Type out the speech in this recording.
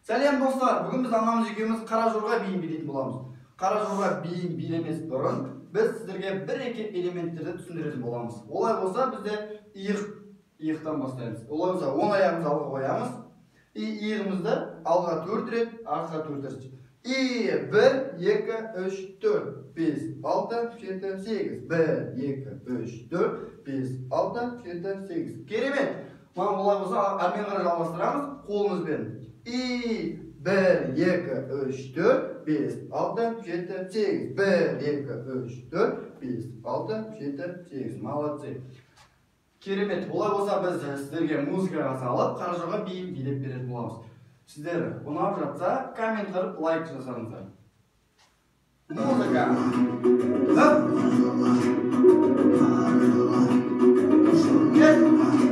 Сәлем, достар! Бүгін біз анамыз екеуміз қара жорға биін билейтін боламыз. Қара жорға биін билемес бұрын біз сіздерге бір-екі элементтерді түсіндіретін боламыз. Олай болса, бізде иықтан бастаймыз. Олай болса, оң аяғымызды алға қоямыз. И иығымызды алға 4 рет, артқа 4 рет. И 1, 2, 3, 4, 5, 6, 7, 8. 1, 2, 3, 4, 5, 6, 7, 8. Керемет! Маған олай болса, әрмен қарай жалғастырамыз қолымызбен. И 1, 2, 3, 4, 5, 6, 7, 8. 1, 2, 3, 4, 5, 6, 7, 8. Молодцы. Керемет. Олай болса, біз сіздерге музыкаға салып, қара жорға биін билеп беретін боламыз. Сіздер ұнап жатса, коммент қылып, лайк жасаңыздар. Музыка. Хоп. Кет.